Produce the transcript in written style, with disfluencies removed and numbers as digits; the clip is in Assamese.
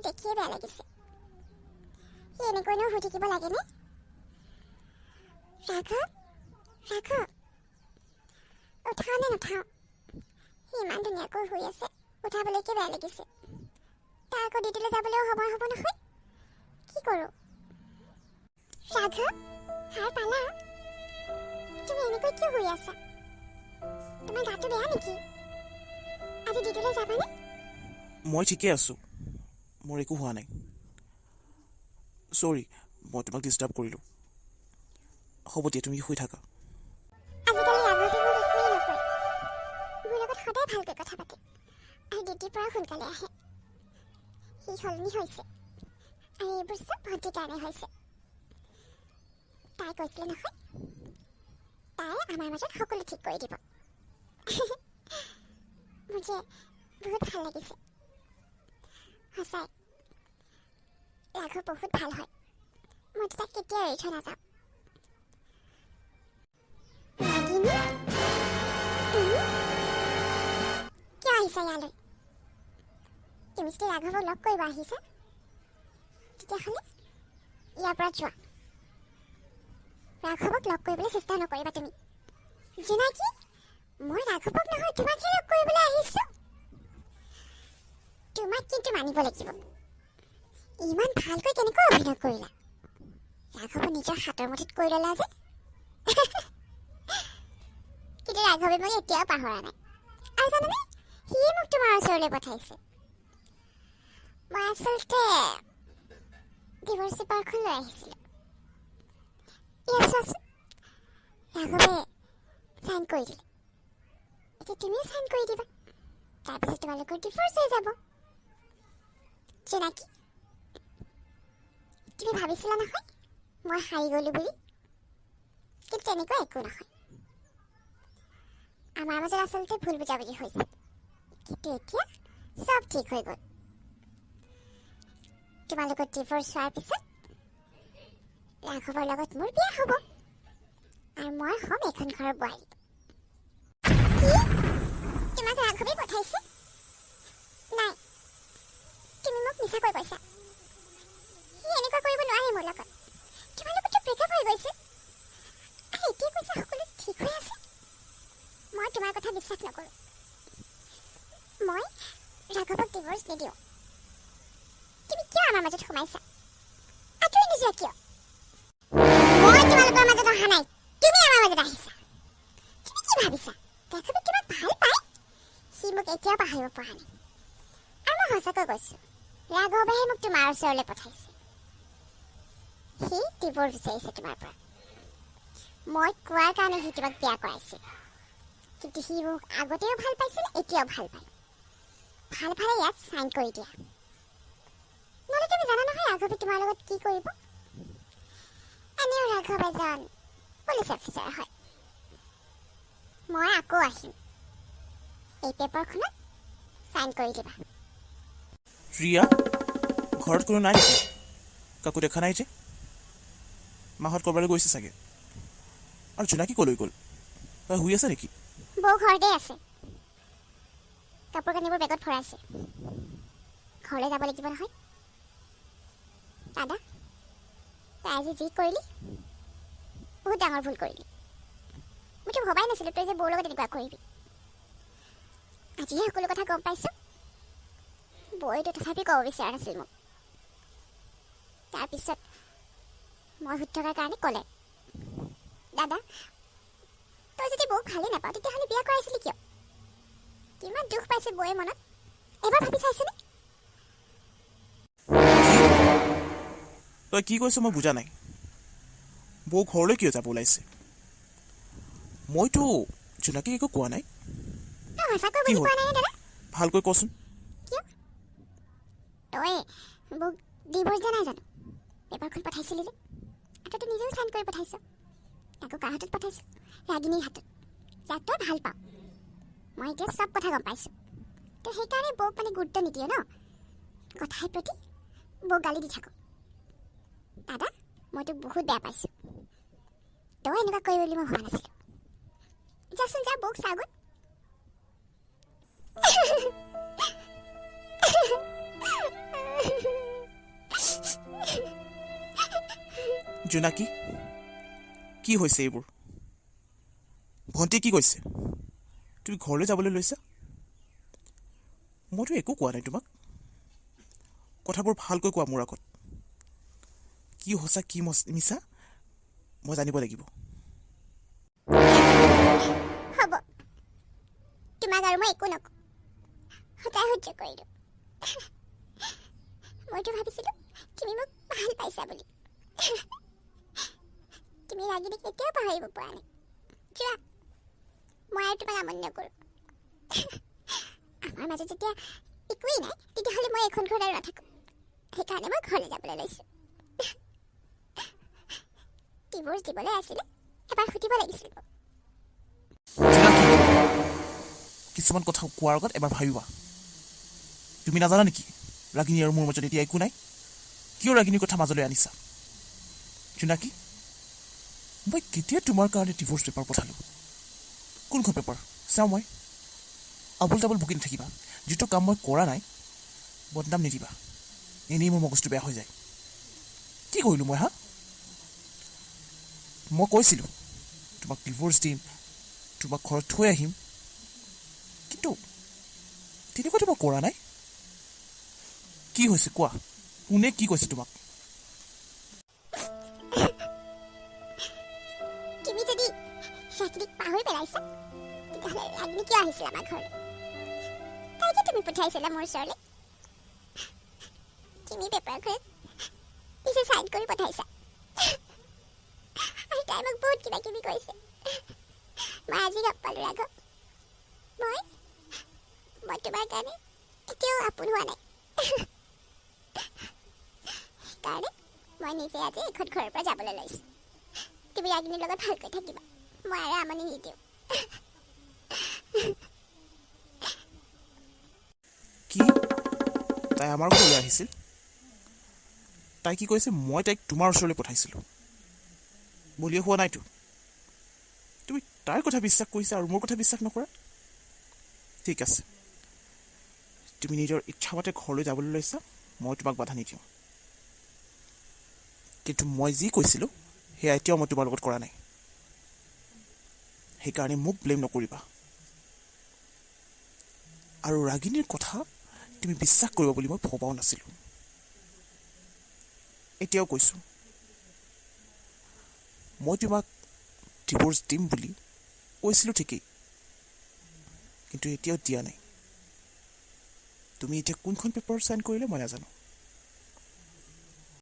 দেখিয়ে বেয়া লাগিছে। সি এনেকৈনো শুই থাকিব লাগেনে? ৰাঘৱ, ৰাঘৱ, উঠাওঁ নে নুঠাওঁ? সি ইমান ধুনীয়াকৈ শুই আছে, উঠাবলৈকে বেয়া লাগিছে। তাৰ আকৌ ডিউটিলৈ যাবলৈও সময় হ'ব নহয়। কি কৰোঁ? ৰাঘৱ, সাৰ পালা? তুমি এনেকৈ কিয় শুই আছা? তোমাৰ গাটো বেয়া নেকি? আজি ডিউটিলৈ যাবানে? মই ঠিকে আছোঁ, মোৰ একো হোৱা নাই। চৰি, মই তোমাক ডিষ্টাৰ্ব কৰিলোঁ। হ'ব দিয়া, তুমি শুই থাকা। আজিকালি ৰাঘৱে মোক একোৱেই নকয়। মোৰ লগত সদায় ভালকৈ কথা পাতে আৰু ডিউটিৰ পৰা সোনকালে আহে। সি সলনি হৈছে আৰু এইবোৰ চব ভণ্টিৰ কাৰণে হৈছে। তাই কৈছিলে নহয়, তাই আমাৰ মাজত সকলো ঠিক কৰি দিব। মোৰ যে বহুত ভাল লাগিছে। সঁচাই ৰাঘৱ বহুত ভাল হয়। মইতো তাক কেতিয়াও এৰি থৈ নাযাওঁ। নাগিনী, তুমি কিয় আহিছা ইয়ালৈ? তুমি যদি ৰাঘৱক লগ কৰিব আহিছা, তেতিয়াহ'লে ইয়াৰ পৰা যোৱা। ৰাঘৱক লগ কৰিবলৈ চেষ্টা নকৰিবা তুমি। জোনাকী, মই ৰাঘৱক নহয়, তোমাকহে লগ কৰিবলৈ আহিছোঁ। তোমাক কিন্তু মানিব লাগিব, ইমান ভালকৈ কেনেকৈ অভিনয় কৰিলা। ৰাঘৱক নিজৰ হাতৰ মুঠিত কৰি ল'লা যে। কিন্তু ৰাঘৱে মোক এতিয়াও পাহৰা নাই। আৰু জানানে, সিয়ে মোক তোমাৰ ওচৰলৈ পঠাইছে। মই আচলতে ডিভৰ্চ পেপাৰখন লৈ আহিছিলোঁ। ইয়াত চোৱাচোন, ৰাঘৱে চাইন কৰি দিলে। এতিয়া তুমিও চাইন কৰি দিবা, তাৰপিছত তোমালোকৰ ডিভৰ্চ হৈ যাব। জোনাকী, তুমি ভাবিছিলা নহয় মই হাৰি গ'লো বুলি? কিন্তু তেনেকুৱা একো নহয়। আমাৰ মাজত আচলতে ভুল বুজাবুজি হৈছিল, কিন্তু এতিয়া চব ঠিক হৈ গ'ল। তোমালোকৰ ডিভৰ্চ হোৱাৰ পিছত ৰাঘৱৰ লগত মোৰ বিয়া হ'ব আৰু মই হ'ম এইখন ঘৰৰ বোৱাৰী। কি? তোমাক ৰাঘৱে পঠাইছে? নাই, তুমি মোক মিছাকৈ কৈছা। সি এনেকুৱা কৰিব নোৱাৰে মোৰ লগত। তোমালোকৰতো ব্ৰেকআপ হৈ গৈছে আৰু এতিয়া কৈছা সকলো ঠিক হৈ আছে। মই তোমাৰ কথা বিশ্বাস নকৰোঁ। মই ৰাঘৱক ডিভৰ্চ নিদিওঁ। তুমি কিয় আমাৰ মাজত সোমাইছা? আঁতৰি নোযোৱা কিয়? মই তোমালোকৰ মাজত অহা নাই, তুমি আমাৰ মাজত আহিছা। তুমি কি ভাবিছা, ৰাঘৱে তোমাক ভাল পায়? সি মোক এতিয়াও পাহৰিব পৰা নাই। আৰু মই সঁচাকৈ কৈছোঁ, ৰাঘৱেহে মোক তোমাৰ ওচৰলৈ পঠাইছে। সি ডিভৰ্চ বিচাৰিছে তোমাৰ পৰা। মই কোৱাৰ কাৰণে সি তোমাক বিয়া কৰাইছিল। কিন্তু সি মোক আগতেও ভাল পাইছিল, এতিয়াও ভাল পায়। ভাল ভালে ইয়াত চাইন কৰি দিয়া, নহ'লে তুমি জানা নহয় ৰাঘৱে তোমাৰ লগত কি কৰিব। এনেও ৰাঘৱ এজন পুলিচ অফিচাৰ হয়। মই আকৌ আহিম। এই পেপাৰখনত চাইন কৰি দিবা। ৰিয়া, ঘৰত কোনো নাই নেকি? কাকো দেখা নাই যে। মাহঁত ক'ৰবালৈ গৈছে চাগে। আৰু জোনাকী ক'লৈ গ'ল? তাই শুই আছে নেকি? বৌ ঘৰতে আছে। কাপোৰ কানিবোৰ বেগত ভৰাইছে। ঘৰলৈ যাব লাগিব নহয়। দাদা, তই আজি যি কৰিলি, বহুত ডাঙৰ ভুল কৰিলি। মইতো ভবাই নাছিলোঁ তই যে বৌৰ লগত এনেকুৱা কৰিবি। আজিহে সকলো কথা গম পাইছোঁ। বৌৱেতো তথাপি ক'ব বিচৰা নাছিল মোক। তাৰপিছত মই সুধি থকাৰ কাৰণে ক'লে। দাদা, তই যদি বৌক ভালেই নাপাওঁ, তেতিয়াহ'লে বিয়া কৰাইছিলি কিয়? কিমান দুখ পাইছে বৌয়ে মনত, এবাৰ ভাবি চাইছেনে? কি? তই কি কৈছ মই বুজা নাই। বৌ ঘৰলৈ কিয় যাব ওলাইছে? মইতো জোনাকীক একো কোৱা নাই। তই সঁচাকৈ কি বুজি হ'ল? পোৱা নাই নে দাদা? ভালকৈ কচোন। কিয়? তই বৌক ডিভৰ্চ দিয়া নাই জানো? পেপাৰখন পঠাইছিলি যে, তইতো নিজেও চাইন কৰি পঠাইছ। তাকো কাৰ হাতত পঠাইছ? ৰাগিনীৰ হাতত, যাক তই ভাল পাৱ। মই এতিয়া চব কথা গম পাইছোঁ। তই সেইকাৰণে বৌক মানে গুৰুত্ব নিদিয় ন? কথাই প্ৰতি বৌক গালি দি থাক। দাদা, মই তোক বহুত বেয়া পাইছোঁ। তই এনেকুৱা কৰিবি বুলি মই ভবা নাছিলোঁ। যাচোন যা, বৌক চাগৈ। জোনাকী, কি হৈছে এইবোৰ? ভণ্টি, কি কৈছে? তুমি ঘৰলৈ যাবলৈ লৈছা? মইতো একো কোৱা নাই তোমাক। কথাবোৰ ভালকৈ কোৱা মোৰ আগত। কি সঁচা, কি মিছা মই জানিব লাগিব। হ'ব, তোমাক আৰু মই একো নকওঁ। সদায় সহ্য কৰিলোঁ। মইতো ভাবিছিলোঁ তুমি মোক ভাল পাইছা বুলি। তুমি ৰাগিনীক এতিয়াও পাহৰিব পৰা নাই। যোৱা, মই আৰু তোমাক আমনি নকৰোঁ। আমাৰ মাজত যেতিয়া একোৱেই নাই, তেতিয়াহ'লে মই এইখন ঘৰত আৰু নাথাকোঁ। সেইকাৰণে মই ঘৰলৈ যাবলৈ লৈছোঁ। ডিভোৰ্চ দিবলৈ আছিলে, এবাৰ সুধিব লাগিছিল মোক। জোনাকী, কিছুমান কথা কোৱাৰ আগত এবাৰ ভাবিবা। তুমি নাজানা নেকি ৰাগিনী আৰু মোৰ মাজত এতিয়া একো নাই? কিয় ৰাগিনীৰ কথা মাজলৈ আনিছা? জোনাকী, মই কেতিয়া তোমাৰ কাৰণে ডিভোৰ্চ পেপাৰ পঠালোঁ? কোনখন পেপাৰ চাওঁ মই। আবোল তাবোল বকি নাথাকিবা। যিটো কাম মই কৰা নাই, বদনাম নিদিবা। এনেই মোৰ মগজটো বেয়া হৈ যায়। কি কৰিলোঁ মই? হা, মই কৈছিলোঁ তোমাক ডিভোৰ্চ দিম, তোমাক ঘৰত থৈ আহিম, কিন্তু তেনেকুৱাতো মই কৰা নাই। কি হৈছে কোৱা? কোনে কি কৈছে তোমাক? তুমি যদি ৰাগিনীক পাহৰি পেলাইছা, তেতিয়াহ'লে ৰাগিনী কিয় আহিছিল আমাৰ ঘৰলৈ? তাইকে তুমি পঠাইছিলা মোৰ ওচৰলৈ। তুমি পেপাৰখনত নিজে চাইন কৰি পঠাইছা আৰু তাই মোক বহুত কিবা কিবি কৈছে। মই আজি গম পালোঁ ৰাঘৱ, মই তোমাৰ কাৰণে এতিয়াও আপোন হোৱা নাই। সেইকাৰণে মই নিজে আজি এইখন ঘৰৰ পৰা যাবলৈ লৈছোঁ। তুমি ৰাগিনীৰ লগত ভালকৈ থাকিবা, মই আৰু আমনি নিদিওঁ। কি? তাই আমাৰ ঘৰলৈ আহিছিল? তাই কি কৈছে? মই তাইক তোমাৰ ওচৰলৈ পঠাইছিলোঁ বুলিয়ে হোৱা নাইতো। তুমি তাইৰ কথা বিশ্বাস কৰিছা আৰু মোৰ কথা বিশ্বাস নকৰা? ঠিক আছে, তুমি নিজৰ ইচ্ছামতে ঘৰলৈ যাবলৈ লৈছা, মই তোমাক বাধা নিদিওঁ। কিন্তু মই যি কৈছিলোঁ, সেয়া এতিয়াও মই তোমাৰ লগত কৰা নাই। সেইকাৰণে মোক ব্লেম নকৰিবা। আৰু ৰাগিনীৰ কথা তুমি বিশ্বাস কৰিব বুলি মই ভবাও নাছিলোঁ। এতিয়াও কৈছোঁ, মই তোমাক ডিভ'ৰ্চ দিম বুলি কৈছিলোঁ ঠিকেই, কিন্তু এতিয়াও দিয়া নাই। তুমি এতিয়া কোনখন পেপাৰ চাইন কৰিলে মই নাজানো।